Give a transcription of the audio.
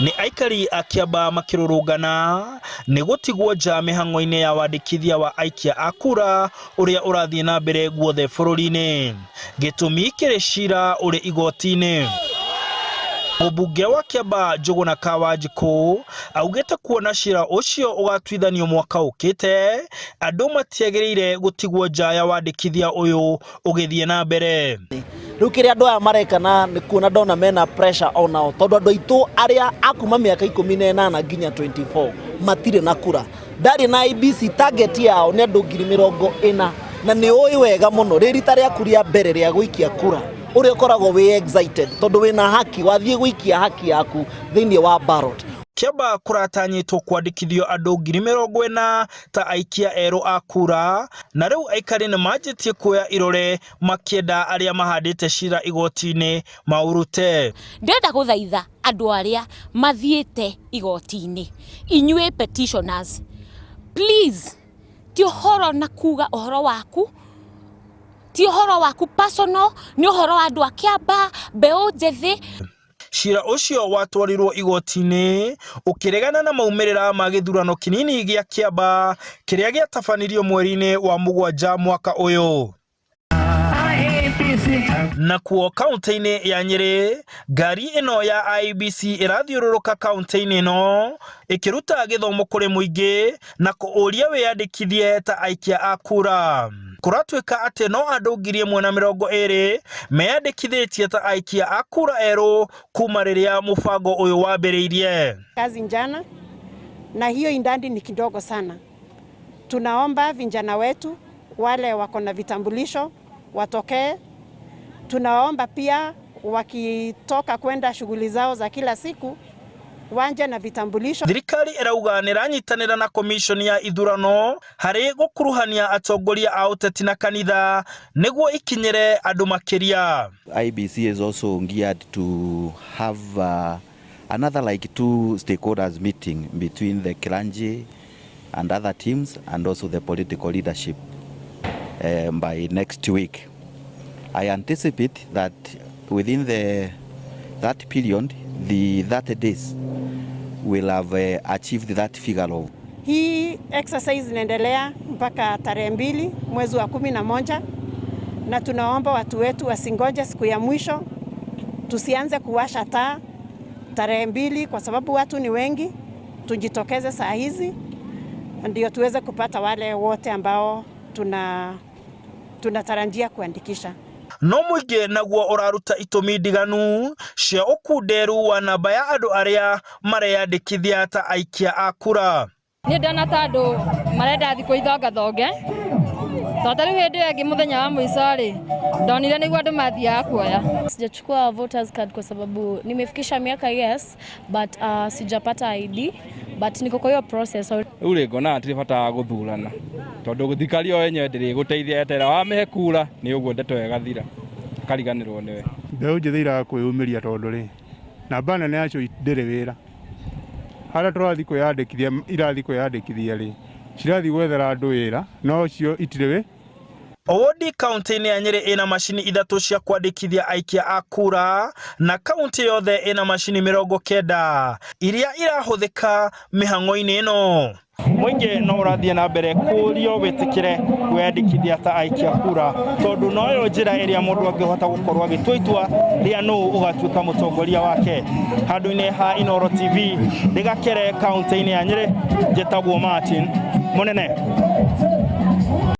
Nĩ aikari a Kĩambaa makĩrũrũngana nĩ gũtigwo nja mĩhang'o-inĩ ya wandĩkithia wa aikia a kura ũrĩa ũrathiĩ na mbere guothe bũrũri-inĩ. Gĩtũmi kĩrĩ cira ũrĩ igoti-inĩ. Mũmbunge wa Kĩambaa Njũgũna Kawanjikũ augĩte kuona cira ũcio ũgatuithanio mwaka ũkĩte, andũ matiagĩrĩire gũtigwo nja ya wandĩkithia ũyũ ũgĩthiĩ na mbere. Rĩu kĩrĩa andũ aya mareka na nĩ kuona ndona mena pressure onao tondũ andũ aitũ arĩa a kuma mĩaka 18 nginya 24 matirĩ na kura. Ndarĩ na IEBC target yao nĩ andũ 40,000 na nĩ ũĩ wega mũno rĩ rita rĩaku rĩa mbere rĩa gũikia kura ũrĩa ũkoragwo wĩ excited tondũ wĩna haki wathiĩ gũikia haki yaku thĩinĩ wa ballot. Kĩambaa kũratanyĩtwo kwandĩkithio andũ 40,000 ta aikia erũ a kura, na rĩu aikari nĩ manjĩtie kuoya irore makĩenda arĩa mahandĩte cira igoti-inĩ maũrute. Ndĩrenda gũthaitha andũ arĩa mathiĩte igoti-inĩ, inyuĩ petitioners, please, ti ũhoro na kuga ũhoro waku, ti ũhoro waku personal, nĩ ũhoro wa andũ a Kĩambaa, mbeũ njĩthĩ. Cira ũcio watwarirwo igoti-inĩ ũkĩregana na maumĩrĩra ma gĩthurano kĩnini gĩa Kĩambaa kĩrĩa gĩatabanirio mweri-inĩ wa mũgwanja mwaka ũyũ. Nakuo kaunti-inĩ ya Nyĩrĩ, ngari ĩno ya IEBC ĩrathiũrũrũka kaunti-inĩ ĩno ĩkĩruta gĩthomo kũrĩ mũingĩ na kũũria wĩyandĩkithie ta aikia a kura. Kũratuĩka atĩ no andũ 1,020 meyandĩkithĩtie ta aikia a kura erũ kuma rĩrĩa mũbango ũyũ wambĩrĩirie. Kazi njana na hiyo idadi ni kidogo sana. Tunaomba vijana wetu wale wako na vitambulisho watokee. Tunaomba pia wakitoka kwenda shughuli zao za kila siku wanje na vitambulisho. Thirikari ĩrauga nĩĩranyitanĩra na komishoni ya ithurano harĩ gũkuruhania atongoria a ũteti na kanitha nĩguo ikinyĩre andũ makĩria. IEBC is also geared to have another like two stakeholders meeting between the clergy and other teams and also the political leadership by next week. I anticipate that within that period, the 30 days, will have achieved that figure of Hii exercise inaendelea mpaka tarehe 2 mwezi wa 11, na tunaomba watu wetu wasingoje siku ya mwisho, tusianze kuwasha taa tarehe 2 kwa sababu watu ni wengi. Tujitokeze saa hizi ndio tuweze kupata wale wote ambao tunatarajia kuandikisha. No mũingĩ naguo ũraruta itũmi ndiganu cia ũkunderu wa namba ya andũ arĩa mareyandĩkithia ta aikia a kura. Niĩ ndona ta andũ marenda thikũ ithongathonge tondũ ta rĩu hĩndĩ ĩyo ĩngĩ mũthenya wa mũico rĩ ndonire nĩguo andũ mathiaga kuoya. Sijachukua voters card kwa sababu nimefikisha miaka, yes, but sijapata ID, but niko kwa hiyo process. Rĩu rĩ ngona hatirĩ bata wa gũthurana tondũ thirikari o yenyewe ndĩrĩ gũteithia eterera wamĩhe kura nĩ ũguo ndeto ĩyo ĩgathira kariganĩrwo nĩwe. Mbeũ njĩthĩ iraga kwĩyumĩria tondũ rĩ namba nene yacio ndĩrĩ wĩra harĩa tũrathiĩ kwĩyandĩkithia irathiĩ kwĩyandĩkithia rĩ cirathiĩ gwethera andũ wĩra no cio itirĩ wĩ Owodi kaunti-inĩ ya Nyĩrĩ ĩna macini ithatũ cia kwandĩkithia aikia a kura na kaunti yothe ĩna macini 90 iria irahũthĩka mĩhang'o-inĩ ĩno. Mũingĩ no ũrathiĩ na mbere kũrio wĩtĩkĩre kwĩyandĩkithia ta aikia kura tondũ noyo njĩra ĩrĩa mũndũ angĩhota gũkorwo agĩtua itua rĩa nũ ũgatuĩka mũtongoria wake. Handũ-inĩ ha Inooro TV ndĩgakere kaunti-inĩ ya Nyĩrĩ, njĩtagwo Martin Mũnene.